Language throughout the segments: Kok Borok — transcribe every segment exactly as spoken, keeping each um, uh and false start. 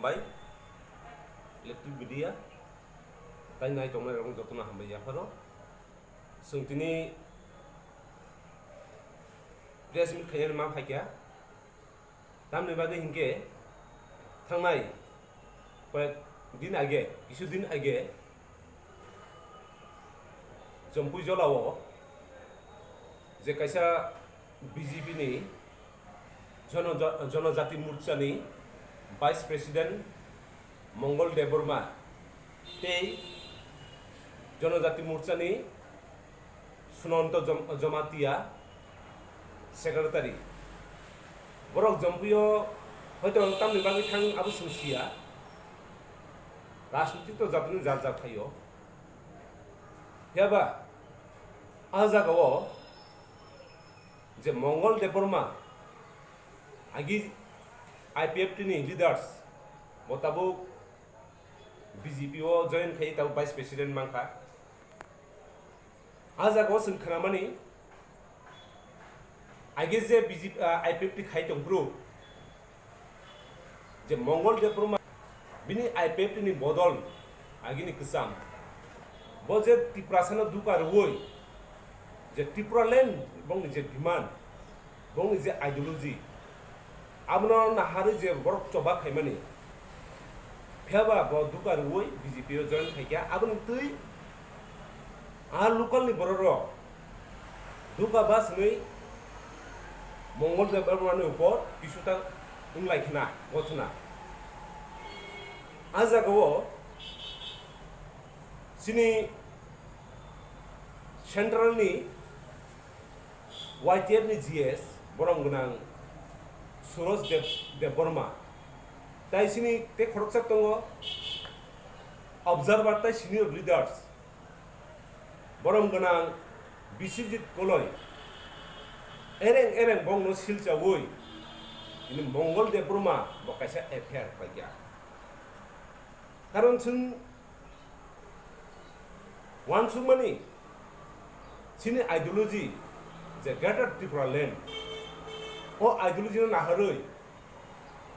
Bai, electric media, tai nai tongnai rok jotono hambai yapharo. Chwng tini press meet khaina ma phaikha. Tamni bagwi hinkhe thangnai koyek din age, kisu din age, Jompui Jolao je kaisa B J P ni Jono-, Jonojati Morcha ni Vice President Mongol Debbarma tei Jonojati Morcha ni Sunanto Jom-, Jamatia Secretary. Borok Jompuio hoito tamni bagwi thang abo chwng siya. Rajnitik to jatoni jat jat thaio. Phiya ba a jagao je Mongol Debbarma agi I P F T ni leaders bo tabuk B J P o join khai tabuk Vice President mankha. A jagao chwng khnamani, age je B J P, ah, I P F T khai tongphuru, je Mongol Debbarma bini I P F T ni bodol agini kwcham, bo je Tiprasano duka rwui, je Tipraland bongni je demand, bongni je ideology, abono naharwi je borok choba khaimani, phiya ba bo duka rwui B J P o join khaikha. Aboni twi a local ni borok rok duka bus hwnwi Mongol Debbarma ni upor kisuta wng lai khna gothona. A jagao chini central ni Y T F ni G S borom gwnang Suroj Deb-, Debbarma, tai chini tei khoroksa tongo observer tai senior leaders borom gwnang Biswajit Koloi, ereng ereng bongno silchaui ini Mongol Debbarma bo kaisa F I R khlaikha. Karon chwng uansukmani chini ideology je Greater Tripura Land, o ideology no naharwi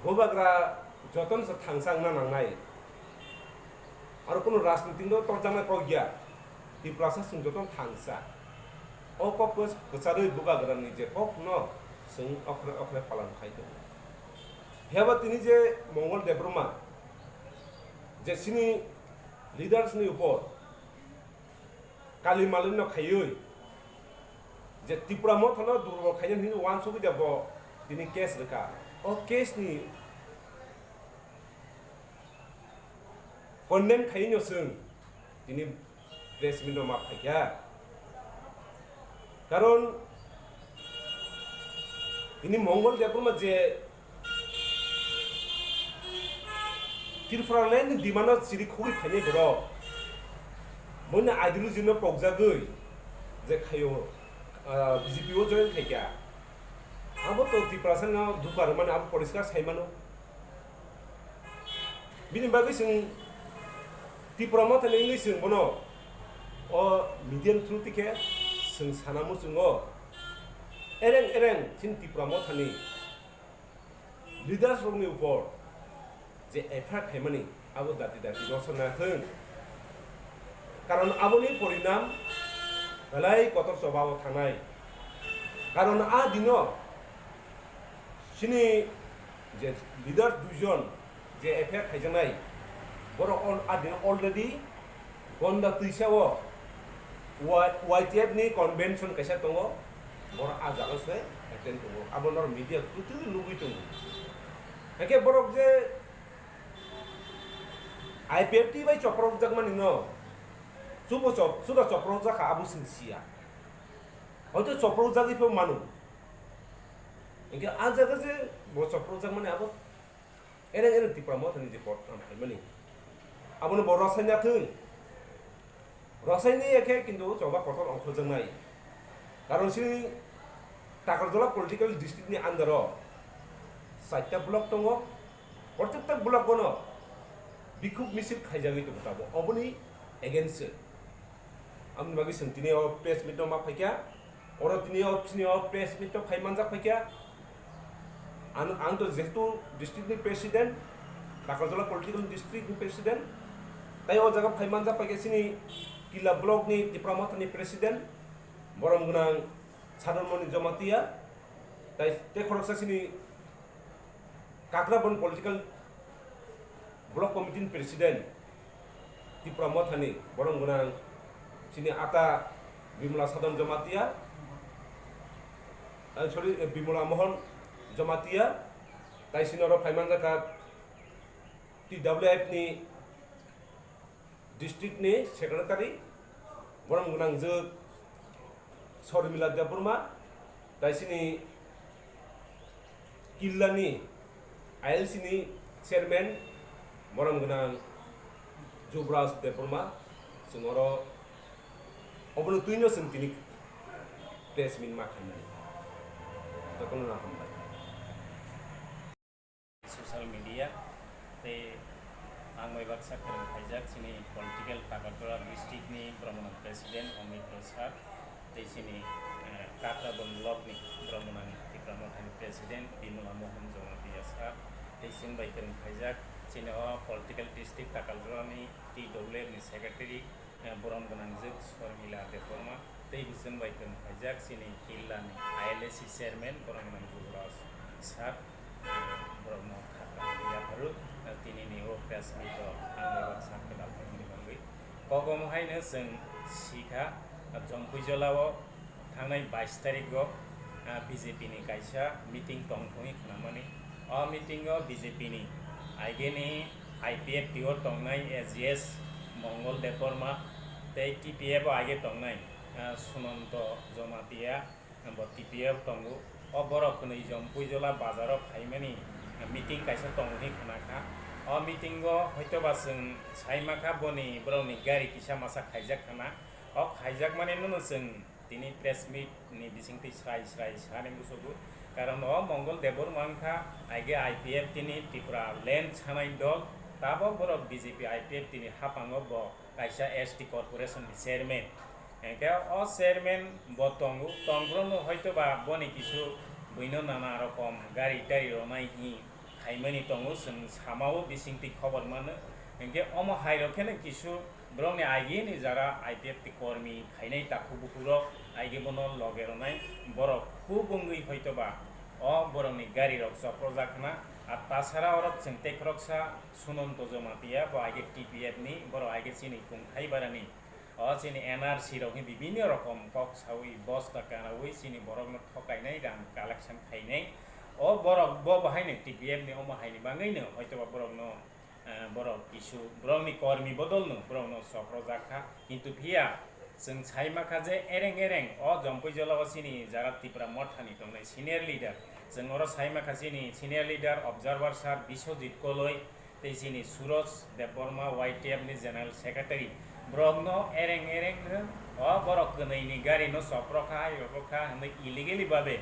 bubagra jotono se thangsa wngna nangnai. Aro kunu rajniti no torjaknai kok ya, Tiprasa chwng jotono thangsa. O kok kwcharwi bubagrani je kok no chwng okhre okhre palan khai tongo. Phiya ba tini je Mongol Debbarma je chini leaders ni upor kali malino khaiwi je Tipra Motha no durbol khaina hinwi uansugwi da bo tini case rwkha. O case ni condemn khaiwi no chwng tini press meet no ma phaikha. Karon tini Mongol Debbarma je Tripura land ni demand no chiri khogwi phainai borok. Boino ideology no pokjagwi je khaio, ah, B J P o join khaikha. Abo to Tiprasa no duka rwmani abo poriskar sai mano. Bini bagwi chwng Tipra Motha ni wngwi chwng bono o media ni through tikhe chwng sana muchungo. Ereng ereng chini Tipra Motha ni leaders rokni upor je F I R khaimani abo dati dati rosona thung. Karon aboni porinam belai kotor chobao thangnai. Karon a dino chini je leaders duijon je F I R khaijaknai, borok al-, a dino already Gonda twisa o Y-, Y T F ni convention kaisa tongo, borok a jaga se attend tongo, abo norok media kwtwi nugwi tongo. Hakhe borok je I P F T bai chopropjak mani no, chubo chop-, chuda chopropjak kha abo chwng siya. Hoito chopropjagwi pho mano. Hinkhe a jaga je bo chopropjak mani abo Ereng ereng Tipra Mothani je program khaimani, abono bo rwsai nathung. Rwsai naiya khe kintu choba kotor ongkhorjaknai. Karon chini Takarjala political district ni under o chaita block tongo. Protekta block bono bikhuk misil khaijagwi tongo tabuk. Oboni against se. Aboni bagwi chwng tini o press meet no ma phaikha. Oro tini o, tini o press meet no phai manjak phaikha. Ang, ang to jehetu district ni president, Takarjala political district ni president, tai o jaga phai manjak pai khe chini Killa block ni Tipra Motha ni president, borom gwnang Sadon Moni Jamatia, tai tei khoroksa chini Kakrabon political block committee ni president Tipra Motha ni, borom gwnang chini ata Bimla Sadon Jamatia, eh, sorry, eh, Bimla Mohon Jamatia, tai chini oro phai manjak kha T W F ni district ni secretary, borom gwnang jwk Sormila Debbarma, tai chini Killa ni I L C ni chairman, borom gwnang Jubraj Debbarma, chwng oro obono twino chwng tini press meet ma khainani. Jotono no hambai. Social media tei ang bai baksa kwrwng khaijak chini political Takarjala district ni boromgwnang president Omit Rosar tei chini, eh, Kakrabon block ni boromgwnang Tipra Motha ni president Bimla Mohon Jamatia sir tei chwng bai kwrwng khaijak chini o political district Takarjala ni T W F ni secretary, eh, borom gwnang jwk Sormila Debbarma tei bwswng bai kwrwng khaijak chini Killa ni I L A C chairman borom gwnang Jubraj sir, eh, borok no khakha yapharu, eh, tini ni o press meet o ang bai baksa kwtal khaimani bagwi. Kok omo hai no chwng sikha, eh, Jompuijala o thangnai bais tarik o, ah, B J P ni kaisa meeting tong thung khnamani. O meeting o B J P ni aigeni I P F T o tongnai A G S Mongol Debbarma tei T P F o aige tongnai, ah, Sunanto Jamatia, bo T P F tongo. O borok kwnwi Jompuijala bazar o phaimani, ah, meeting kaisa tongo hinwi khnakha. O meeting o hoitoba chwng saimakha boni borokni gari kisa masa khaijak khna. O khaijakmani no chwng tini press meet ni bisingtwi srai srai sani musugo. Karon o Mongol Debbarma wngkha aige I P F T ni Tripura land sanai dol, tabok borok B J P I P F T ni haphango bo kaisa S T corporation ni chairman. Hingke o chairman bo tongo, tongphuru no hoitoba boni kisu buino nana rokom gari tari ronai hi khaimani tongo, chwng samao bisingtwi khobor mano. Hingke omo hai rok kheno kisu borokni aigini jara I P F T kormi phainai takhuk bukhuk rok aige bono loge ronai borok khub wngwi hoitoba o borokni gari rok choprojak khna. A tasara orok chwng tei khoroksa Sunanto Jamatia bo aige T P F ni, borok aige chini Kungthai barani. O chini N R C rok hi bibinno rokom kok sawi bosta kanawi chini borokno thokainai, rang collection khainai. O borok bo bahaino T P F ni omo haini bagwino hoitoba borokno, eh, borok kisu borokni kormi bodolno borokno sokrojak kha. Kintu phiya chwng saimakha je ereng ereng o Jompuijala o chini jara Tipra Mothani tongnai senior leader, chwng oro saimakha chini senior leader Observer sir Biswajit Koloi, tei chini Suraj Debbarma, Y T F ni General Secretary, borokno ereng ereng no, o borok kwnwi ni gari no chopro kha, hai rokro kha hwnwi illegally babe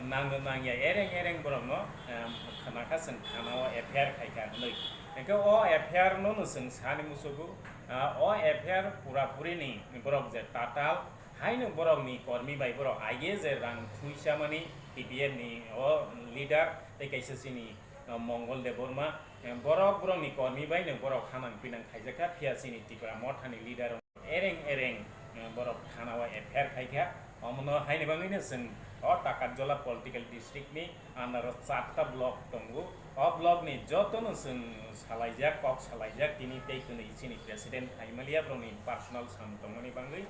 nangno nangya, ereng ereng borokno, em, khna kha chwng thana o F I R khai kha hwnwi. Hwnkhe o F I R no no chwng sani musugo, ah, o F I R pura puri ni borok je tatal, haino borok ni kormi bai borok aige je rang thwi chamani T P F ni o leader tei kaisa chini, ah, Mongol Debbarma. Eh, borok, borokni kormi bai no borok hanang pinang khaijak kha, phiya chini Tipra Mothani leader ereng ereng, eh, borok thana o F I R khai kha. Omono haini bagwi no chwng o Takarjala political district ni under o charta block tongo. O block ni joto no chwng salaijak, kok salaijak, tini tei kwnwi chini president Haimaliya borokni personal sam tongmani bagwi.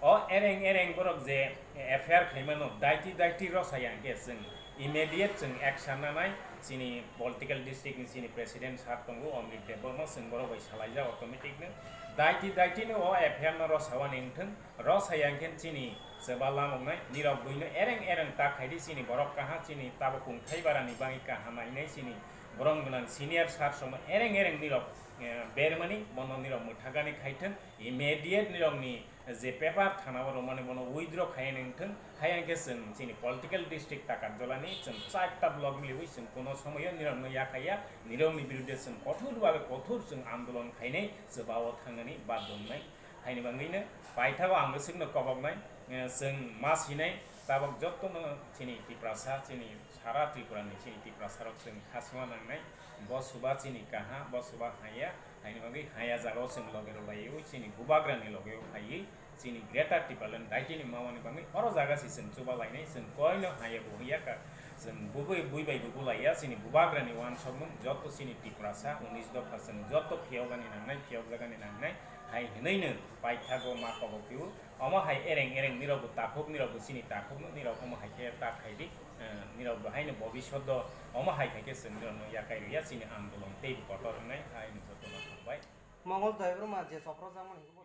O ereng ereng borok je F I R khaimano, daiti daiti rosaya hwnkhe chwng immediate chwng action nanai, chini political district ni chini president sir tongo, Omrit Debbarma, chwng borok bai salaijak automatic no. Daiti daiti no o F I R no rosawani wngthwng, rosaya hwnkhe chini chwba lamoknai, nirok buino ereng ereng tak khaidi, chini borok kaha, chini tabuk kungthai barani bagwi kaha nainai, chini borom gwnang senior sir songno ereng ereng nirok, eh, bermani, bono nirok mwthagani khaithwng, immediate nirokni je paper thana o rwmani bono withdraw khai nai wngthwng, hai hwnkhe chwng chini political district Takarjalani chwng charta block miliwi chwng kuno somoyo nirokno yakhaiya, nirokni birudde chwng kothor babe kothor chwng andolon khainai, chwbao thangnani badhyo wngnai. Haini bagwino paithago ang bwswkno koboknai, eh, chwng ma sinai, Tabok jotono chini Tiprasa, chini sara Tripura ni chini Tiprasa rok chwng khasima nangnai, bo suba chini kaha, bo suba haya, haini bagwi haya jagao chwng loge rwlaiwi chini bubagrani logeo phaiwi chini Greater Tipraland daitini mamani bagwi oro jaga si chwng chuba lainai, chwng koino haya bo hiya ka, chwng bugwi bui bai bo bulaiya, chini bubagrani wansokmung joto chini Tiprasa unis dopha chwng joto phiyogani nangnai, phiyokjagani nangnai, hai hwnwi nwng paithago ma kobo phio. Omo hai ereng ereng nirok bo takhuk, nirok bo chini takhuk, nirok omo hai khe ta khai di, eh, nirok bo haino bobisot do omo hai khai khe chwng nirok no yakai rwya chini andolon tei bo kotor wngnai, haino joto no hambai. Mongol Debbarma je chopro jangmani hwnwi bo